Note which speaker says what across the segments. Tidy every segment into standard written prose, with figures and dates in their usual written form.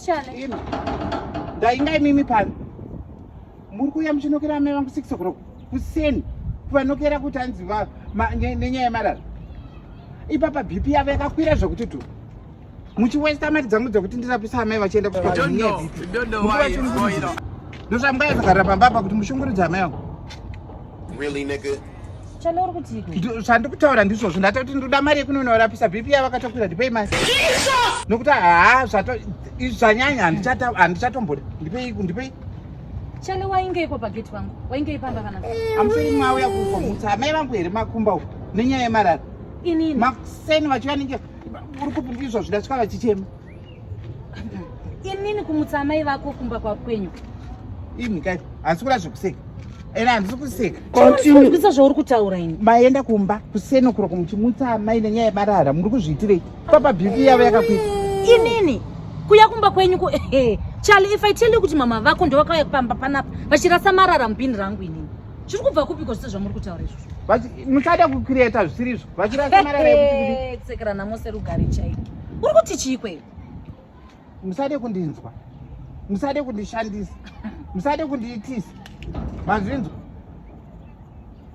Speaker 1: Chale.
Speaker 2: Imi. Ndainga imimi pano. Muri kuuya muchinokera amai vangu 6 o'clock kuseni kuvanokera kuti hanzi nenyaya yemarara. Ipapa BP yavo yakakwira zvekuti tu. Muchiwesta mari dzangu dzekuti ndirapise amai vachienda kuchipatara nenyaya yeBP. Ndozvamungayatogara pamba apa kuti mushungurudze amai vangu.
Speaker 3: Really, nigga?
Speaker 1: Chale uri kutiiko?
Speaker 2: Zvandikutaura ndizvozvo ndatoti ndoda mari yekunonorapisa BP yavo vakatokwira ndipei mari. Nokuti haa zvato zvanyanya handichatomboda ndipei ndipei.
Speaker 1: Chale waingeiko pagate vangu? Waingei pamba kana?
Speaker 2: Amusiri mwauya kuzomutsa amai vangu here makumba uku nenyaya yemarara.
Speaker 1: Inini.
Speaker 2: Makuseni vachiuya nenge uri kupi izvozvo ndasvika vachichema.
Speaker 1: Inini kumutsa amai vako kumba kwenyu.
Speaker 2: Imi kai handisi kuda zvekuseka. Ene handisi kuseka.
Speaker 1: Continue. Zvauri kutaura ini.
Speaker 2: Maenda kumba kuseni kuroko muchimutsa amai nenyaya yemarara muri kuzviitirei? Papa BP yavo yakakwira.
Speaker 1: Inini kuya kumba kwenyu ku ehe. Charlie if I tell you kuti mama vako ndovakauya pamba panapa vachirasa marara mubhini rangu inini. Zviri kubva kupiko zvese zvamuri kutaura izvozvo?
Speaker 2: Musada kucreata zvisiri izvo. Vachirasa marara ekuti
Speaker 1: kudii? Kusekera namo serugare chaiko. Uri kuti chii kweyo?
Speaker 2: Musade kundinzwa. Musade kundishandisa. Musade kundiitisa. Mazvinzwa?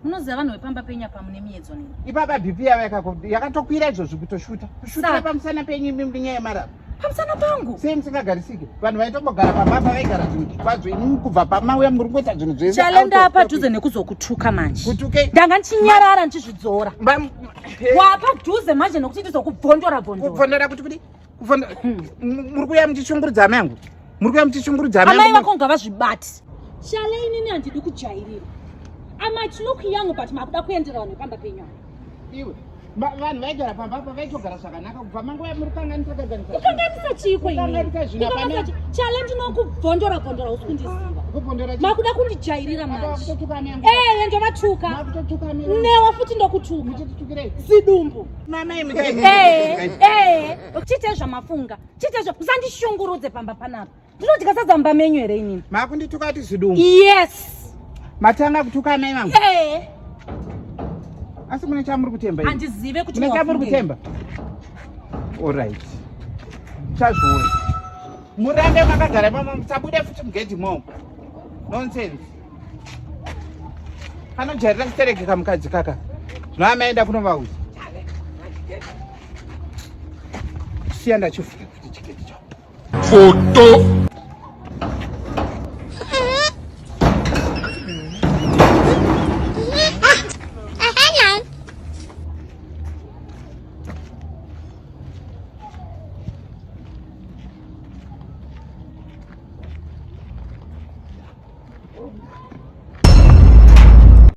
Speaker 1: Munoziva vanhu vepamba penyu apa mune miyedzo nini.
Speaker 2: Ipapa BP yavo yakatokwira izvozvi kutoshuta. Kushutira pamusana penyu imi munyaya yemarara.
Speaker 1: Pamusana pangu?
Speaker 2: Sei musingagarisike? Vanhu vaitombogara pamba apa vaigara zvinhu kwazvo imi kubva pamauya muri kungoita zvinhu zvese.
Speaker 1: Chale ndapadhuze nekuzokutuka manje.
Speaker 2: Kutuke?
Speaker 1: Ndanga ndichinyarara ndichizvidzora. Wapadhuze manje nekuti ndizokubvondora bvondora.
Speaker 2: Kubvondora kuti kudii? Muri kuuya muchishungurudza amai angu. Muri kuuya muchishungurudza amai
Speaker 1: Amai vako ngavazvibate. Chale inini handidi kujairirwa. I might look young but makuda kuendera vanhu vepamba penyu apa.
Speaker 2: Iwe vanhu vaigara pamba apa vaitogara zvakanaka kubva manguva muri kukanganisa kanganisa.
Speaker 1: Kukanganisa chiiko ini?
Speaker 2: Kukanganisa zvinhu hapana.
Speaker 1: Chale ndinokubvondora bvondora usi kundiziva.
Speaker 2: Kubvondora
Speaker 1: chii? Makuda kundijairira manje.
Speaker 2: Makutotuka amai angu.
Speaker 1: Eh, ndovatuka.
Speaker 2: Makutotuka amai angu.
Speaker 1: Newa futi ndokutuka.
Speaker 2: Muchititukirei?
Speaker 1: Zidumbu.
Speaker 2: Mama imi.
Speaker 1: Eh, eh, chiite zvamafunga. Chiite zva usandishungurudze pamba panapa. Ndinodya sadza mumba menyu here inini?
Speaker 2: Makundituka kuti zidumbu.
Speaker 1: Yes.
Speaker 2: Matanga kutuka amai vangu.
Speaker 1: Eh.
Speaker 2: Asi mune chamuri kutemba ini?
Speaker 1: Handizive kuti
Speaker 2: mune chamuri kutemba. All right. Chazviona. Murambe makagara imomo musabude futi mugedhi imomo. Nonsense. Anojairira kutereke kamukadzi kaka. Zvino amaenda kunovaudza. Siya ndachivhura kuti chigedhi chavo.
Speaker 3: Photo.